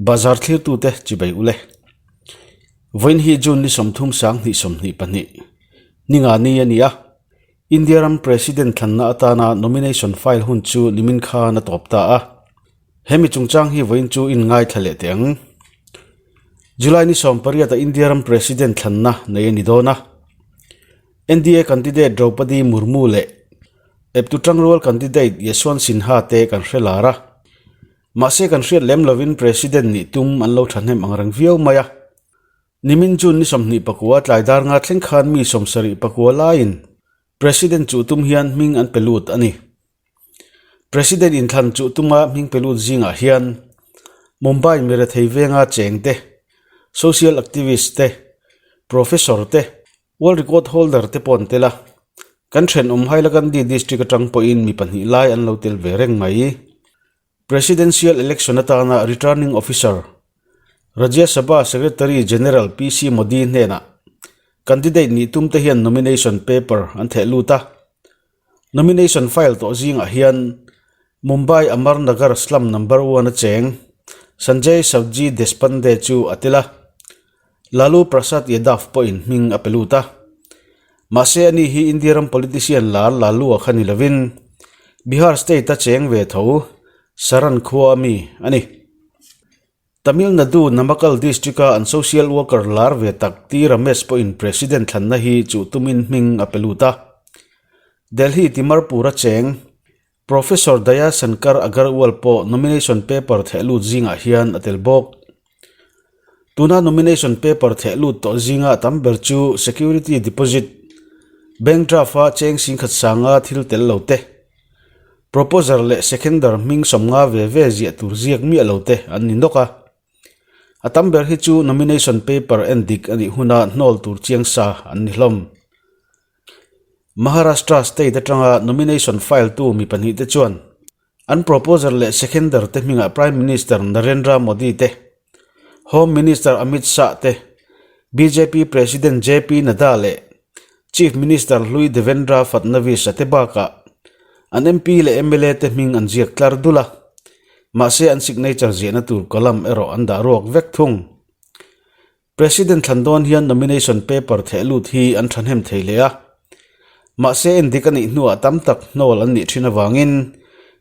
Bazar thlirtute chibai ule. Vawiin hi June ni 30 sang 22 ninga ni a ni a. India ram President thlanna atana nomination file hun chu nimin khan a tawp ta a. Hemi chungchang hi vawiin chu in ngaithla leh teh ang. July ni 18 a India ram President thlanna nei a ni dawn a. NDA candidate Draupadi Murmu leh Eptu Tangrual candidate Yashwant Sinha te kan hre lar a. Mahse kan hriat lem lovin President nih tum an lo thahnem ang reng viau mai a. Nimin June ni 24 tlai dar nga thleng khan mi 74 laiin President chuh tum hian hming an pe lut a ni. President inthlan chuh tuma hming pe lut zingah hian Mumbai mirethei venga cheng te, social activist te, professor te, World record holder te pawh an tel a, kan thenawm Hailakandi district atang pawhin mi pahnih lai an lo tel ve reng mai. Presidential election atana returning officer, Rajya Sabha Secretary General PC Modi hnenah candidate nih tum te hian nomination paper an theh lut a. Nomination file tawh zingah hian Mumbai Amar Nagar slum number one a cheng Sanjay Savji Deshpande chu a tel a, Lalu Prasad Yadav pawhin hming a pe lut a. Mahse ani hi India ram politician lar Lalu-a kha ni lovin Bihar state-a cheng ve tho Saran khua ami a ni. Tamil Nadu Namakkal district-a an social worker lar ve tak T Ramesh pawhin President thlanna hi chuh tumin hming a pe lut a. Delhi Timarpur-a cheng Professor Daya Shankar Agarwal pawh nomination paper theh lut zingah hian a tel bawk. Tuna nomination paper theh lut tawh zinga tam ber chu security deposit, bank draft-a cheng singkhat sanga thil tel lo te, Proposer leh seconder hming sawmnga ve ve ziah tur ziak miah lo te an ni nawk a. A tam ber hi chu nomination paper en dik a nih huna hnawl tur chiang sa an ni hlawm. Maharashtra state atanga nomination file tu mi pahnih te chuan an proposer leh seconder te hmingah Prime Minister Narendra Modi te, Home Minister Amit Shah te, bjp President JP Nadda leh Chief Minister hlui Devendra Fadnavis a te bakah an MP leh mla te hming an ziak tlar dul a, mahse an signature ziahna tur column erawh an dah ruak vek thung. President thlan dawn hian nomination paper theh lut hi an thahnem thei leh a, mahse endik a nih hnuah tam tak hnawl an nih thin avangin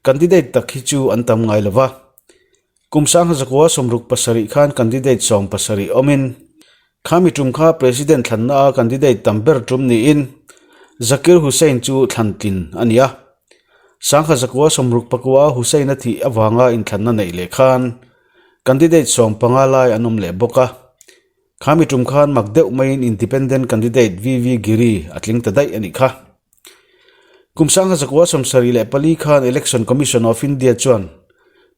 candidate tak hi chu an tam ngai lo va. Kum sangha zakua 67 khan candidate 70 awmin Khami tum kha President thlanna a candidate tam ber tum niin Zakir Hussain chu thlan tlin a ni a. Sangha zakua 69 a Hussain a thih avanga inthlanna neih leh khan candidate 15 lai an awm leh bawk a. Khami tum khan mak deuh maiin independent candidate VV Giri a tling ta daih a nih kha. Kum sangha zakua 74 khan Election Commission of India chuan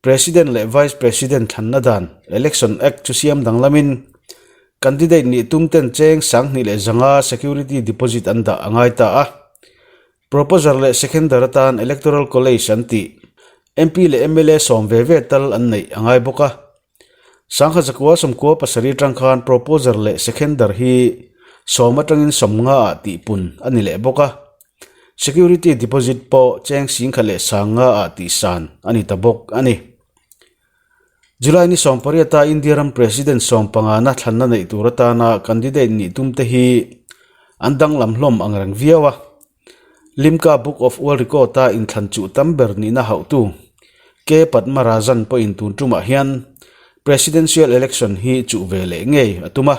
President leh Vice President thlanna dan Election Act chu siam danglamin candidate nih tum ten cheng 2100 security deposit an dah a ngai ta a. Proposer leh seconder atan Electoral College an tih MP leh mla sawm ve ve tal an neih a ngai bawk a. Sangha zakua 97 tang khan proposer leh seconder hi sawm atangin 50 ah tihpun a ni leh bawk a. Security deposit pawh cheng singkhat leh sanga ah tihsan a ni ta bawk a ni. July ni 18 a India ram President 15 na thlanna neih tur atana candidate nih tum te hi an danglam hlawm ang reng viau a. Limca Book of World Record a inthlan chuh tam ber nihna hauhtu K Padmarajan pawhin tun tumah hian Presidential election hi chuh ve leh ngei a tum a.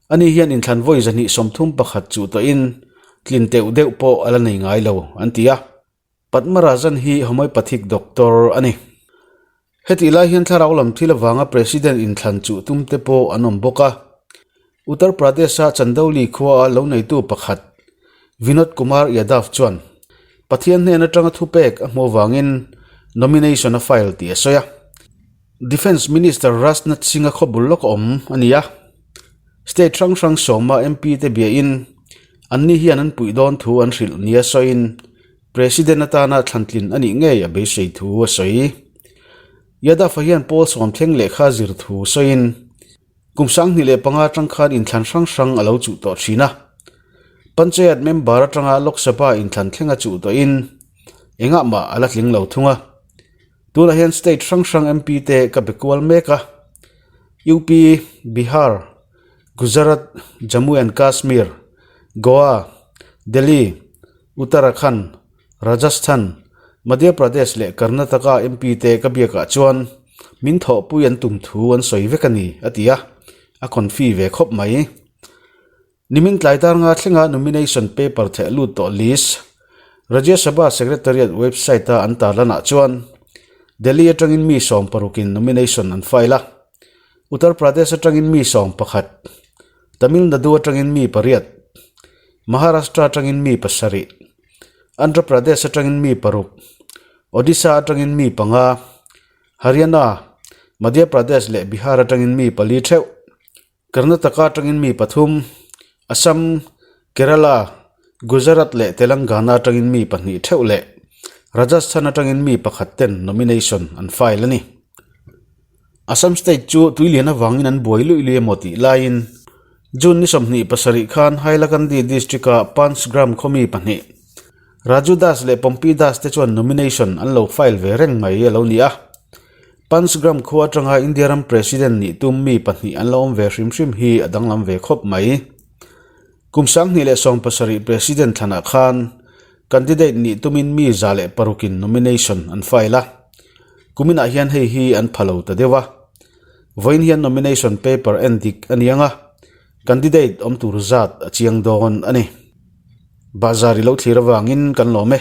Ani hian inthlan vawi 231 chuh tawhin tlin teuh deuh pawh a la nei ngai lo an ti a. Padmarajan hi homeopathic doctor a ni. Hetih lai hian thlarau lam thil avanga President inthlan chuh tum te pawh an awm bawk a. Uttar Pradesh-a Chandauli khua a lo neitu pakhat Vinod Kumar Yadav chuan Pathian hnen atanga thupek a hmuh avangin nomination a file tih a sawi a. Defence Minister Rajnath Singh a khawbul lawk a awm a ni a. State hrang hrang sawma MP te biain anni hian an puih dawn thu an hrilh nia sawiin President atana thlantlin a nih ngei a beisei thu a sawi. Yadav a hian pawl sawm thleng lehkha zir thu sawiin kum 2005 atang khan inthlan hrang hrang a lo chuh tawh thin a. Panchayat member atanga Lok Sabha inthlan thleng a chuh tawhin engah mah a la tling lo thung a. Tunah hian state hrang hrang MP te ka be kual mek a. UP, Bihar, Gujarat, Jammu and Kashmir, Goa, Delhi, Uttarakhand, Rajasthan, Madhya Pradesh leh Karnataka MP te ka biakah chuan min thawhpui an tum thu an sawi vek a ni, a ti a, a confi ve khawp mai. Nimin tlai dar nga thlenga nomination paper theh lut tawh list Rajya Sabha Secretariat website a an tarlanah chuan Delhi atangin mi sawmparukin nomination an file a, Uttar Pradesh atangin mi sawmpakhat, Tamil Nadu atangin mi pariat, Maharashtra atangin mi pasarih, Andhra Pradesh atangin mi paruk, Odisha atangin mi panga, Haryana, Madhya Pradesh leh Bihar atangin mi pali theuh. Karnataka atangin mi pathum, Assam, Kerala, Gujarat leh Telangana atangin mi pahnih theuh leh Rajasthan atangin mi pakhat ten nomination an file a ni. Assam state chu tuilian avangin an buai luih luih emaw tih laiin June ni 27 khan Hailakandi district-a Panchgram khaw mi pahnih, Raju Das leh Pompi Das te chuan nomination an lo file ve reng mai a lo ni a. Panchgram khua atanga India ram President nih tum mi pahnih an lo awm ve hrim hrim hi a danglam ve khawp mai. Kum 2017 President thlanah khan candidate nih tumin mi 106 in nomination an file a. Kuminah hian hei hi an pha lo ta deuh a. Vawiin hian nomination paper en dik a ni ang a, candidate awm tur zat a chiang dawn a ni. Bahzar i lo thlir avangin kan lawm e.